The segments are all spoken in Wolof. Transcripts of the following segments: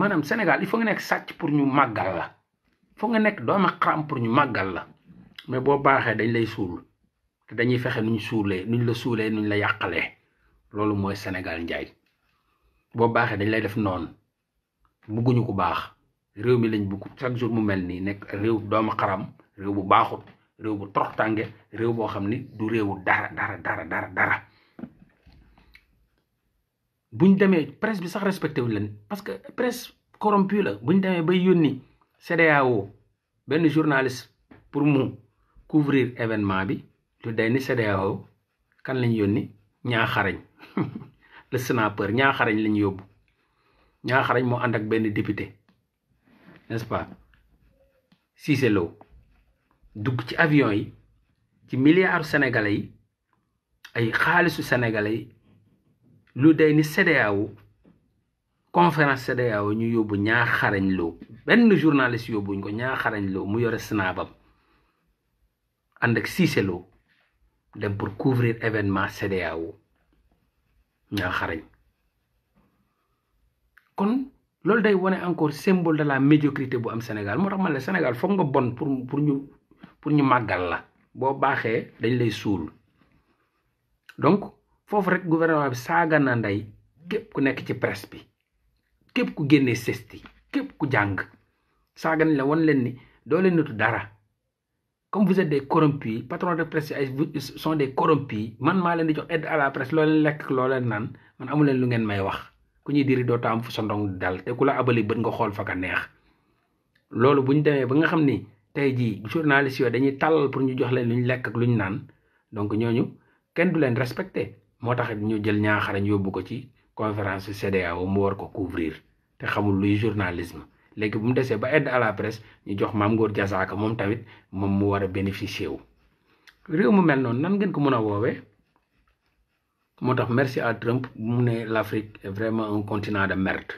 maanaam Sénégal il faut nga nekk sàcc pour ñu màggal la faut nga nekk doomu xaram pour ñu màggal la mais boo baaxee dañ lay suul te dañuy fexe nuñ suulee nuñ la suulee nuñ la yàqalee loolu mooy Sénégal njaay boo baaxee dañ lay def noonu bugguñu ko baax réew mi lañ bugg chaque jour mu mel nii nekk réew doomu xaram réew bu baaxut réew bu toroxtànge réew boo xam ni du réewu dara buñ demee presse bi sax respecté wuñ leen parce que presse corrompu la buñ demee bay yónni CEDEAO benn journaliste pour mu couvrir événement bi lu day ni CEDEAO kan lañ yónni ñaaxarañ le sénateur ñaaxarañ lañ yóbbu ñaaxarañ moo ànd ak benn député n'est-ce pas Cissé Lo dugg ci avion yi ci milliards sénégalais yi ay xaalisu sénégalais yi lu day ni CEDEAO conférence CEDEAO ñu yóbbu ñaaxarañ Lo benn journaliste yóbbuñ ko ñaaxarañ Lo mu yore snabam ànd ak Cissé Lo dem pour couvrir événement CEDEAO ñaaxarañ kon loolu day wane encore symbole de la médiocrité bu am Sénégal moo tax man la Sénégal foog nga bon pour ñu màggal la boo baaxee dañ lay suul donc foofu rek gouvernement bi saaga na ndey képp ku nekk ci presse bi képp ku génnee sesti képp ku jàng saaga nañ la wan leen ni doo leen nitu dara comme vous êtes des corrompus patron de presse ay sont des corrompus man maa leen di jox aide à la presse loo leen lekk loo leen naan man amu leen lu ngeen may wax ku ñuy diri doota am fu sa ndong dal te ku la abali bët nga xool fa ka neex loolu bu ñu demee ba nga xam ni tey jii journalistes yooyu dañuy tàllal pour ñu jox leen lu ñu lekk ak lu ñu naan donc ñooñu kenn du leen respecté moo tax ñu jël ñaaxarañ yóbbu ko ci conférence CEDEAO mu war ko couvrir te xamul luy journalisme léegi bu mu desee ba aide à la presse ñu jox Mame Ngor Diazaka moom tamit moom mu war a bénéficier wu réew mu mel noonu nan ngeen ko mën a woowee moo tax merci à Trump mu ne l'Afrique est vraiment un continent de merde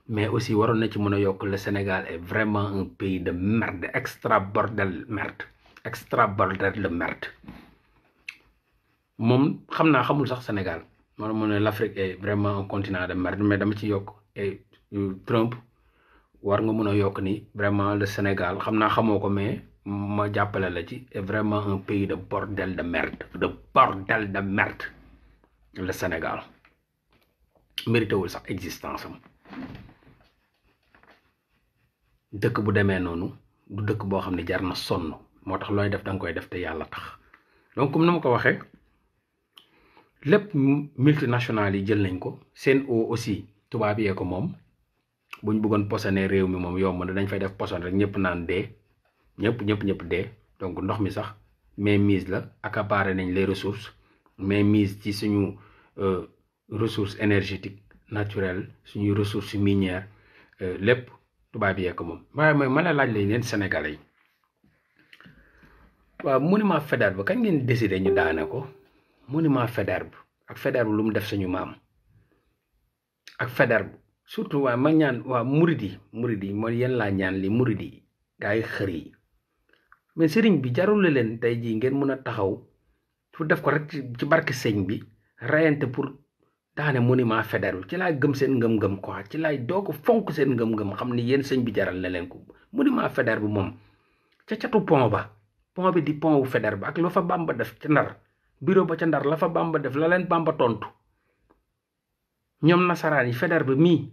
mais aussi waroon na ci mën a yokk le Sénégal est vraiment un pays de merde extra bordel de merde moom xam naa xamul sax Sénégal moo mu ne l'Afrique est vraiment un continent de merde mais dama ci yokk et Trump war nga mën a yokk ni vraiment le Sénégal xam naa xamoo ko mais ma jàppale la ci est vraiment un pays de bordel de merde le Sénégal mérité wul sax existence am dëkk bu demee noonu du dëkk boo xam ne jar na sonn moo tax looy def da nga koy def te yàlla tax donc comme ni ma ko waxee lépp multinationales yi jël nañ ko seen eau aussi tubaab yee ko moom buñ bëggoon posone réew mi moom yomb na dañ fay def poson rek ñëpp naan dee ñëpp dee donc ndox mi sax mainmise la accaparé nañ les ressources mainmise ci suñu ressources énergétiques naturelles suñuy ressources minières lépp tubaab yee ko moom waaye mooy ma la laaj lañ leen Sénégalais yi waaw monument Faidherbe ba kañ ngeen décidé ñu daane ko monument Faidherbe ak Faidherbe lu mu def suñu maam ak Faidherbe surtout waa ma ñaan waa murid yi mooy yéen laa ñaan li murid yi gaa yi xër yi mais sëriñ bi jarul leen tey jii ngeen mën a taxaw pour def ko rek ci barke sëñ bi rayante pour daane monument Faidherbe ci laay gëm seen ngëm-ngëm quoi ci laay doo ko fonk seen ngëm-ngëm xam ni yéen sëñ bi jaral na leen ko monument Faidherbe moom ca catu pont bi di pont wu Faidherbe ak la fa Bamba def ca Ndar bureau ba ca Ndar la fa Bamba def la leen Bamba tontu ñoom nasaraan yi Faidherbe mii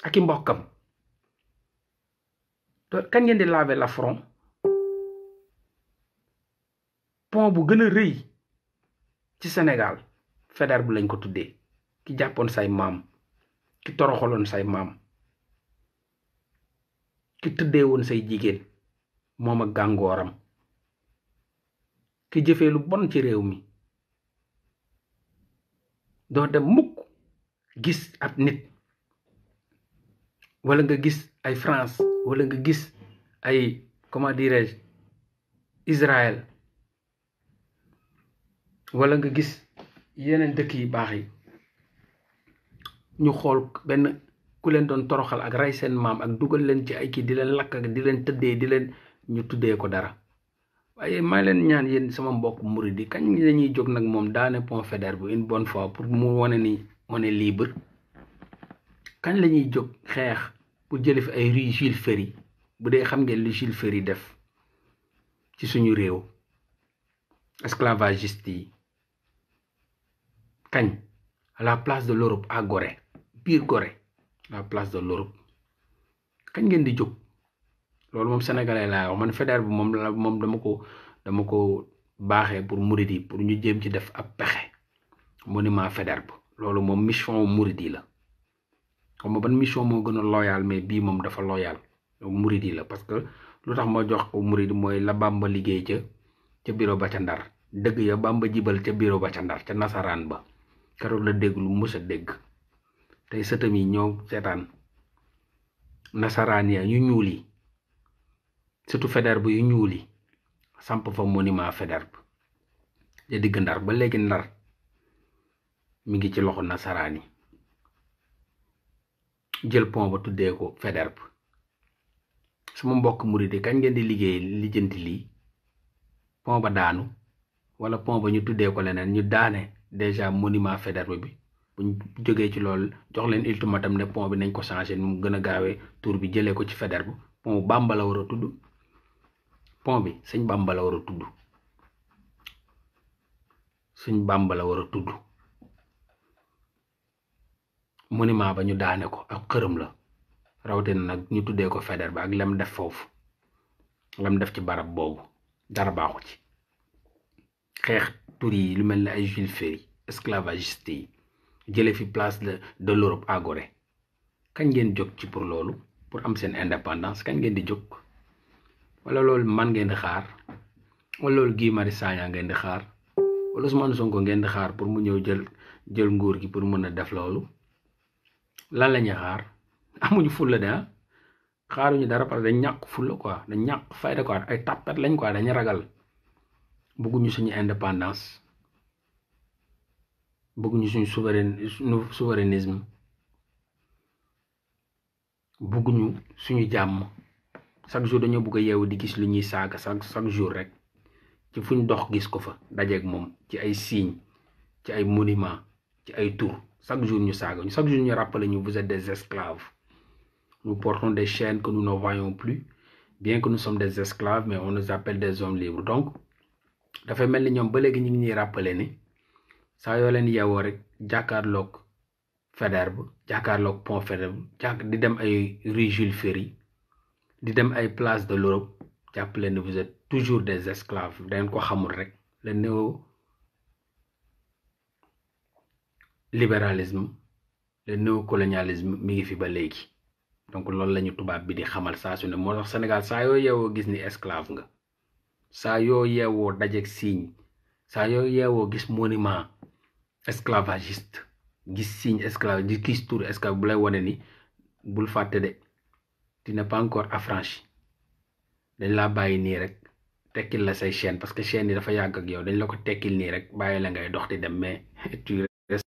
ak i mbokkam kañ ngeen di laver la front pont bu gën a rëy ci Sénégal Faidherbe lañ ko tuddee ki jàppoon say maam ki toroxaloon say maam ki tëddee woon say jigéen moom ak gàngooram ki jëfee lu bon ci réew mi doo dem mukk gis ab nit wala nga gis ay France wala nga gis ay comment dirais-je Israël wala nga gis yeneen dëkk yi baax yi ñu xool benn ku leen doon toroxal ak rey seen maam ak dugal leen ci ay kii di leen lakk ak di leen tëddee di leen ñu tuddee ko dara waaye maa leen ñaan yéen sama mbokk murid yi kañ lañuy jóg nag moom daane pont Faidherbe une bonne fois pour mu wane ni on est libre kañ la ñuy jóg xeex pour jële fi ay rue Jules Ferry bu dee xam ngeen lu Jules Ferry def ci suñu réew esclavagiste yi kañ à la place de l'Europe à Gorée biir Gorée la place de l'Europe kañ ngeen di jóg loolu moom sénégalais laa wax man Faidherbe bi moom dama ko baaxee pour murid yi pour ñu jéem ci def ab pexe monument Faidherbe loolu moom mission murid yi la xam nga ban mission moo gën a loyal mais bii moom dafa loyal murid yi la parce que lu tax ma jox ko murid mooy la Bamba liggéey ca bureau ba ca Ndar dëgg ya Bamba jibal ca bureau ba ca Ndar ca nasaraan ba keroog la dégg lu mës a dégg tey sëtam yi ñoo seetaan nasaraan ya yu ñuul yi surtout Faidherbe yu ñuul yi samp fa monument Faidherbe ya digg Ndar ba léegi Ndar mi ngi ci loxo nasaraan yi jël pont ba tuddee ko Faidherbe sama mbokk murid yi kañ ngeen di liggéey lijjanti lii pont ba daanu wala pont ba ñu tuddee ko leneen ñu daane déjà monument Faidherbe bi buñ jógee ci loolu jox leen ultimatum ne pont bi nañ ko changé nu mu gën a gaawee tur bi jëlee ko ci Faidherbe pont Bamba la war a tudd pont bi sëñ Bamba la war a tudd sëñ Bamba la war a tudd monument ba ñu daane ko ak xërëm la rawatina nag ñu tuddee ko Faidherbe ak lem def foofu lem def ci barab boobu dara baaxu ci xeex tur yi lu mel ne ay Jules Ferry esclavagiste yi jële fi place de l'Europe à Gorée kañ ngeen jóg ci pour loolu pour am seen indépendance kañ ngeen di jóg wala loolu man ngeen di xaar wala loolu Guy Marius Sagna ngeen di xaar wala Ousmane Sonko ngeen di xaar pour mu ñëw jël nguur gi pour mën a def loolu lan la ñuy xaar amuñu fulla de xaaruñu dara parce que dañ ñàkk fulla quoi dañ ñàkk fayda quoi ay tàppet lañ quoi dañu ragal bëgguñu suñu indépendance bëgguñu suñu souverainisme bëgguñu suñu jàmm chaque jour dañoo bëgg a yeewu di gis lu ñuy saaga chaque jour rek ci fuñ dox gis ko fa dajeeg moom ci ay signes ci ay monuments ci ay tours chaque jour ñu saaga chaque jour ñu rappelé ñu vous êtes des esclaves nous portons des chaînes que nous ne voyons plus bien que nous sommes des esclaves mais on nous appelle des hommes libres donc dafay mel ni ñoom ba léegi ñu ngi ñuy rappelé ni saa yoo leen yeewoo rek jàkkaarloog Faidherbe jàkkaarloog pont Faidherbe di dem ay rue Jules Ferry di dem ay place de l'Europe jàpp leen ni vous êtes toujours des esclaves dangeen ko xamul rek le néolibéralisme le néocolonialisme mi ngi fi ba léegi donc loolu la ñu tubaab bi di xamal saa su ne moo tax Sénégal saa yoo yeewoo gis ni esclave nga saa yoo yeewoo dajeeg signe saa yoo yeewoo gis monument esclavagiste gis signe esclave gis tour esclave bu lay wane ni bul fàtte de tu n'es pas encore affranchi dañ laa bàyyi nii rek tekkil la say chaîne parce que chaîne yi dafa yàgg ak yow dañ la ko tekkil nii rek bàyyi la ngay dox di dem mais tu restes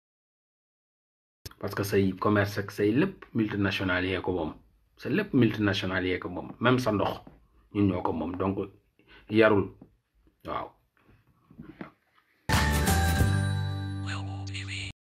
parce que say commerce ak say lépp multinational yee ko moom sa lépp multinational yee ko moom même sa ndox ñun ñoo ko moom donc yarul waaw